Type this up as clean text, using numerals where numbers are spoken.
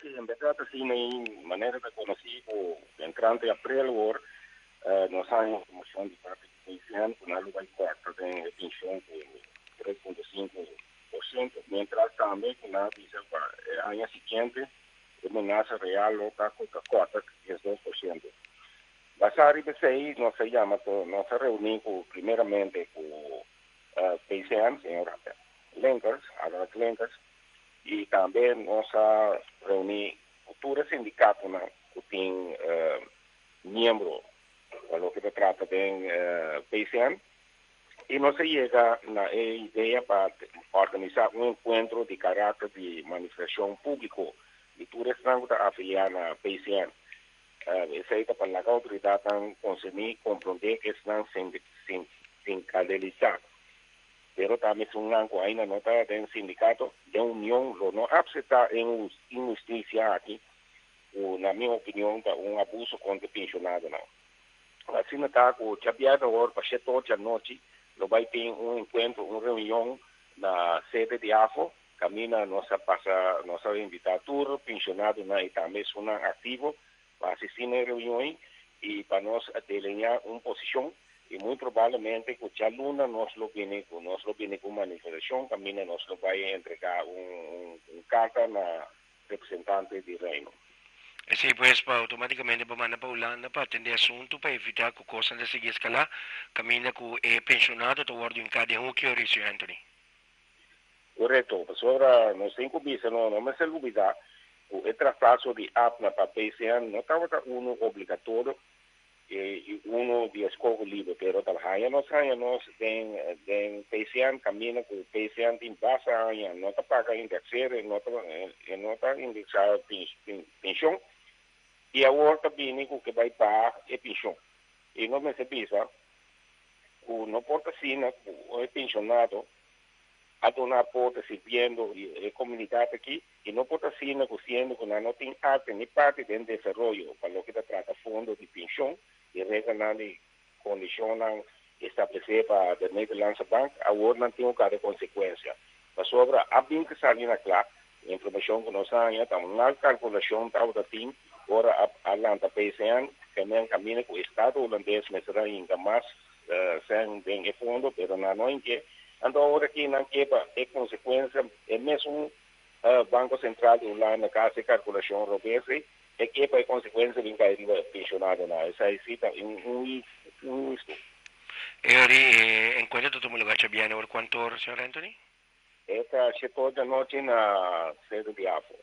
Sí, en bèrdat asina e manera ta konosí ku entrante aprel awor nos a haña informashon di parti di PCN ku nan lo bai kòrta den e penshon ku 3,5%, miéntras tambe ku nan a bisa pa e aña siguiente e menasa real lo ta ku ta kòrta 12%. Basá riba esei nos a yama nos a reuní ku primeramente ku PCN, señor Lenkers, Adelheid Lenkers, I tambe nos a reuní ku tur e sindikatonan ku tin miembro pa loke ta trata den PCN i nos a yega na e idea pa organisá un enkuentro di karakter di manifestashon públiko di tur esnan ku ta afiliá na PCN. Esei ta pa laga outoridatnan konserní komprondé esnan sindikalisá. Pero ta mesunnan ku ainda no ta den sindikato, den union lo no apseptá e inhustisia aki ku na mi opinion ta un abuso kontra e penshonadonan. Asina ta ku djabièrnè awor pa shete or djanochi lo bai tin un enkuentro, un reunion na sede di AFO kaminda nos a pasa nos a invitá tur penshonadonan i tambe esunnan aktivo pa asistí na e reunion ei i pa nos delineá un posishon i muy probablemente ku djaluna nos lo bini ku nos lo bini ku un manifestashon kaminda nos lo bai entregá un un karta na representante di Reino. Esei pues pa outomátikamente bo manda pa Hulanda pa atendé asuntu pa evitá ku kosnan ta sigui eskalá kaminda ku e penshonado ta wòrdu hinká den huki, Horacio Anthony. Korekto, pasobra nos tin ku bisa no no mester lubidá ku e traspaso di APNA pa PCN no tabata unu obligatorio i unu di eskoho liber, pero ta haña nos haña nos den den PCN kaminda ku PCN tin basta aña no ta paga indexer, e no ta e no ta indexá penshon i awor ta bini ku ke bai baha e penshon i nos mester bisa ku no por ta asina ku e penshonado a duna aporte sirbiendo e comunidad aki y no por ta asina cu siendo cu nan no tin arte ni parti den desaroyo pa loke ta trata fondo di pension y reglanan di condicionnan establece pa de Nederlandse Bank awor nan tin un cada consecuencia pasobra a bin ta sali na cla e informacion cu nos a haña ta un mal calculacion tabata tin ora a lanta PCN camen caminda cu Estado Holandes mester a hinca mas Sèn den e fondo, pero nan no inke. Anto awor aki nan ke pa e konsekuensia, e mesun Banko Sentral di Hulanda ka hasi e kalkulashon robes ei, e ke pa e konsekuensia bin kai riba e penshonadonan. Esei si ta un inhustu. E ora e enkuentro ta tuma lugar djabièrnè ora kuantu ora, señor Anthony? E ta shete or djanochi na sede di AFO.